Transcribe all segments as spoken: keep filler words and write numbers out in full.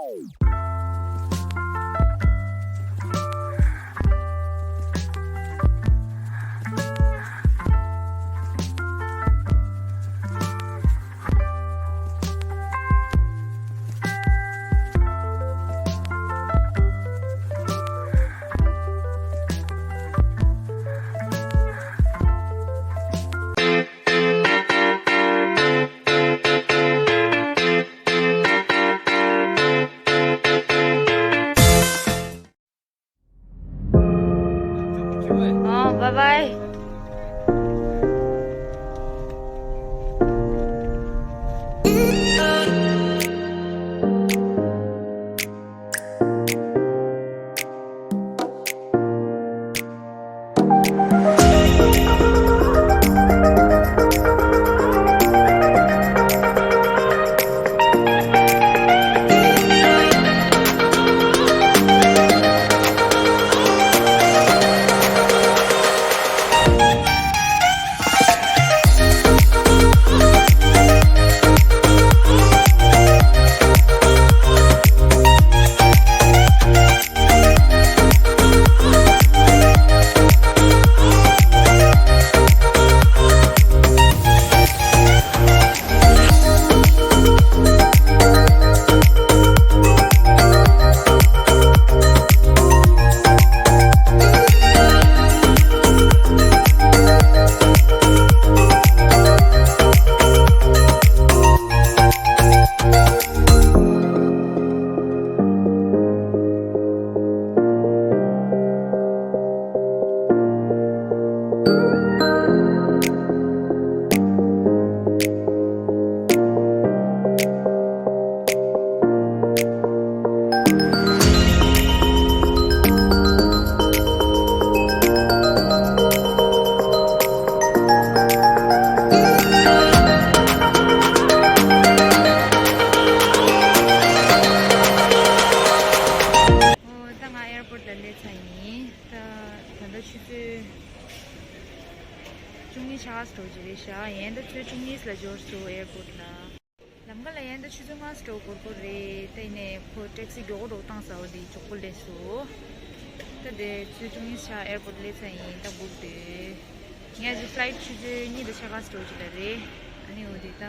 ཨ། བྷའི་བྷའི། ད་ང་ཨེར་པོར་ཊི་ལ་སླེབས་ཚར་ཡིན། ད་ད་ལྟ་ཆུ་ཚོད་བཅུ་གཉིས་ཆ་ག་ཙམ་འགྲོ་གི་རེད་ཤག་ཡིན་ད་ཆུ་ཚོད་བཅུ་གཉིས་ལ་འབྱོར་སོང་ཨེར་པོར་ཊི་ལ། ལམ་ཁ་ལ་ཡིན་ད་ཆུ་ཚོད་ལྔ་ཙམ་འགྲོ་འགོར་གི་རེད། ད་ཡིན་ནའི་ཁོ་ཊེག་སི་མགྱོགས་པོ་འགྲོ་བཏང་ས་བ་དེ་མགྱོགས་པོ་སླེབས་སོང་། ད་དེ་ཆུ་ཚོད་བཅུ་གཉིས་ཆ་ཨེར་པོར་ཊི་སླེབས་ཚར་ཡིན། ད་སྒུག་བསྡད། ངས་ཨ་ཕི་ལའིཊ་ཆུ་ཚོད་གཉིས་དང་ཕྱེད་ཀ་ཙམ་འགྲོ་གི་ལ་རེད། ཨ་ནི་འོ་དེ་ད་ད་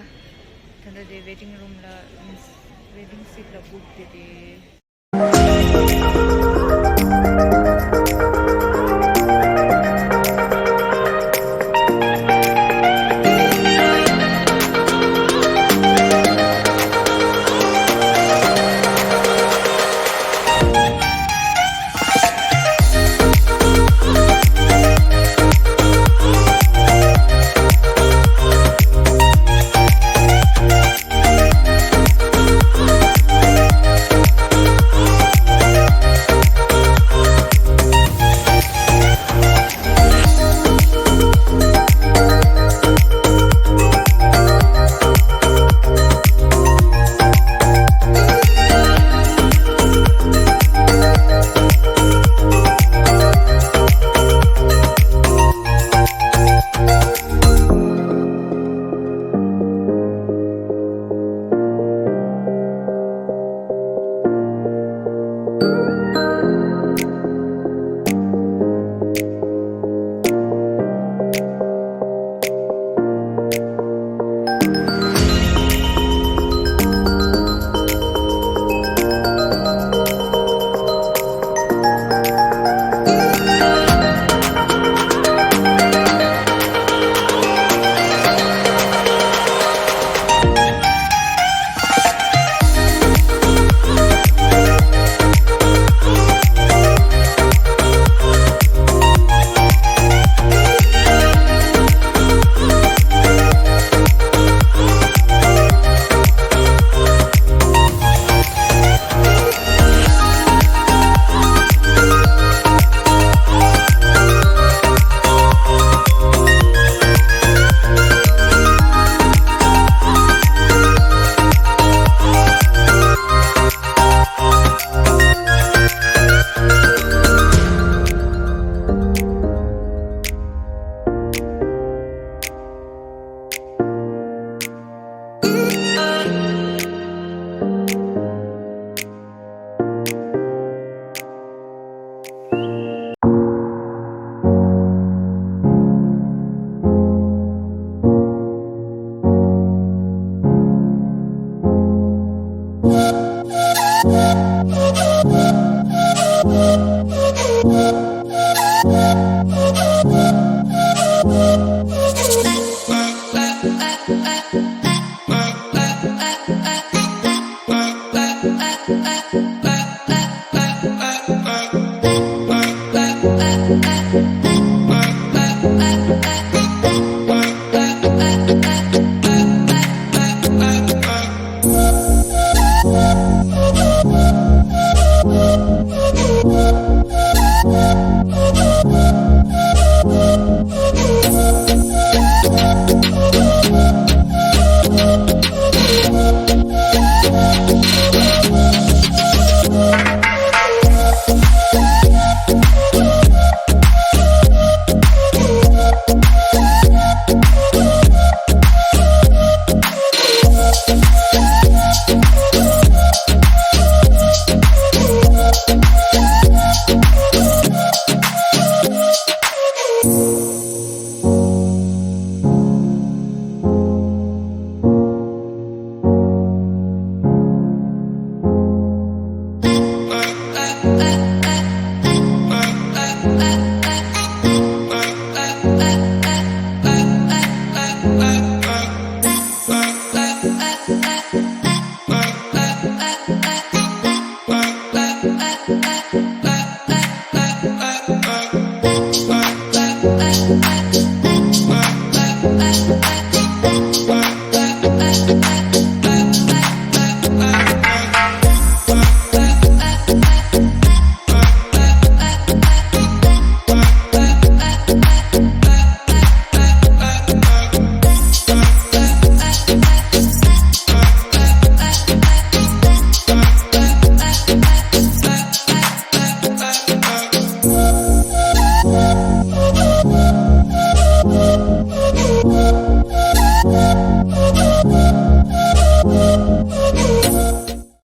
ལྟ་དེ་ཝེ་ཊིང་རུམ་ལ་མིན་སི་ཝེ་ཊིང་སིཊ་ལ་སྒུག་བསྡད་དེ།